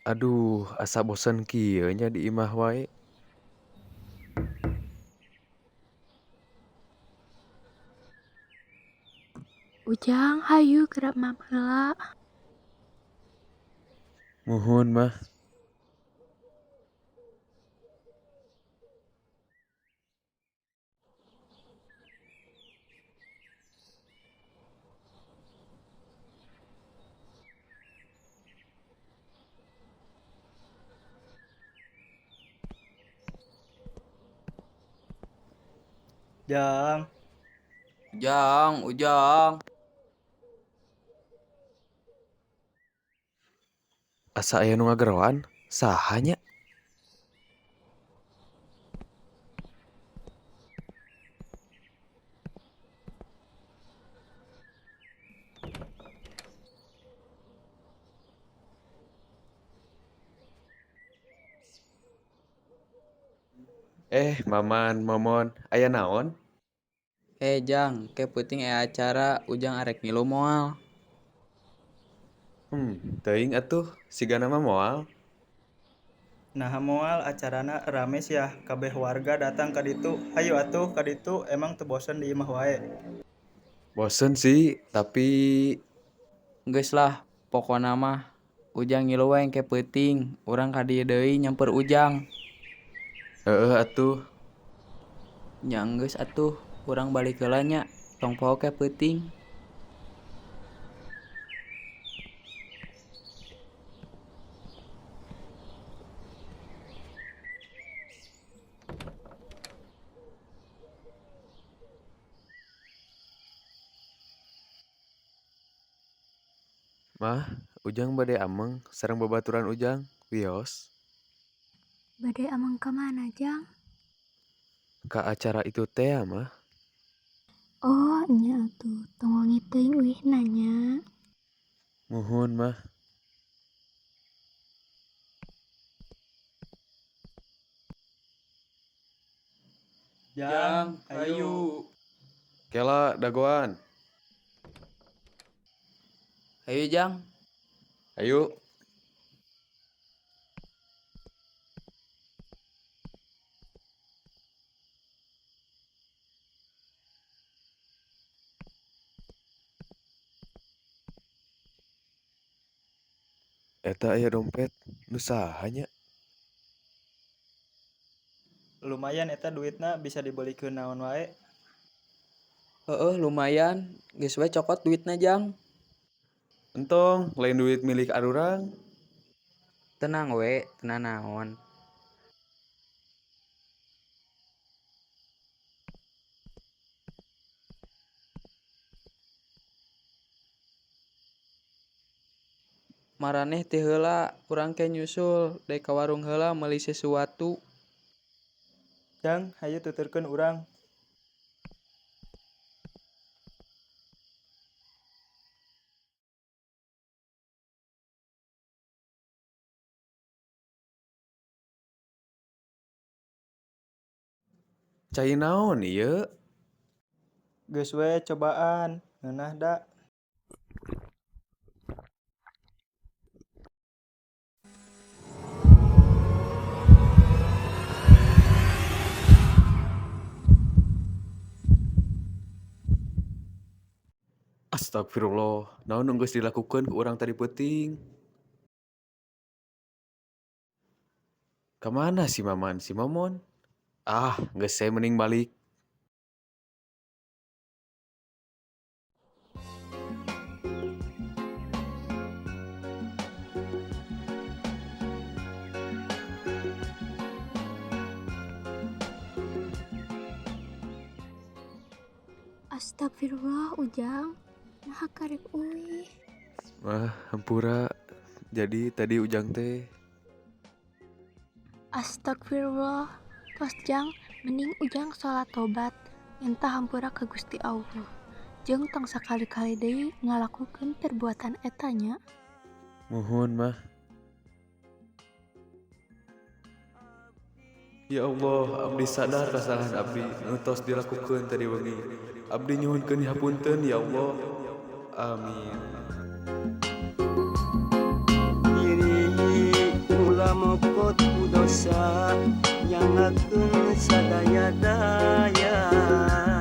Aduh, asa bosen kieu nya di imah wae. Ujang hayu geura mam heula. Muhun, Mah. Jang. Ujang, Ujang. Asa aya nu ngageroan, saha nya? Eh, Maman, Momon, aya naon? Eh Jang, ke peuting aya acara, Ujang arek ngilu moal? Teuing atuh, sigana mah moal. Naha moal, acarana rame sia, kabeh warga datang ka ditu, hayu atuh ka ditu, emang teu bosen di imah wae. Bosen sih, tapi Geus lah pokona mah Ujang ngilu we engke peuting, urang ka dieu deui nyamper Ujang. Heueuh atuh. Nya enggeus atuh, urang balik heula nya, tong poho ke peuting. Mah, Ujang bade ameng sareng babaturan Ujang, wios. Bade ameng ka mana, Jang? Ka acara itu tea, Mah. Oh, nya atuh, tong wengi teuing uihna nya. Muhun, Mah. Jang, hayu. Kela dagoan. Hayu Jang. Hayu. Eta aya dompet, nu saha nya? Lumayan eta duitna bisa dibelikeun naon wae. Heueuh lumayan, geus we cokot duitna Jang. Entong, lain duit milik arurang. Tenang we, teu nanaon. Maraneh ti heula, urang ke nyusul, dek ka warung heula meuli sesuatu. Jang, hayu tuturkeun urang. Cai naon ieu? Geus we cobaan, ngeunah da. Astagfirullah, naon nu geus dilakukeun ku urang tadi peuting? Ka mana si Maman, si Momon? Ah, geus we mending balik. Astagfirullah, Ujang. Naha karek uih. Mah, hampura. Jadi tadi Ujang teh Astagfirullah. Tos Jang, mending Ujang salat tobat, minta hampura ka Gusti Allah. Jeung tong sakali-kali deui ngalakukeun perbuatan eta nya. Muhun, Mah. Ya Allah, abdi sadar kasalahan abdi nu tos dilakukeun tadi wengi. Abdi nyuhunkeun hapunten ya Allah. Amin. Diri. Kamokot ku dosa nyangakeun sadaya daya.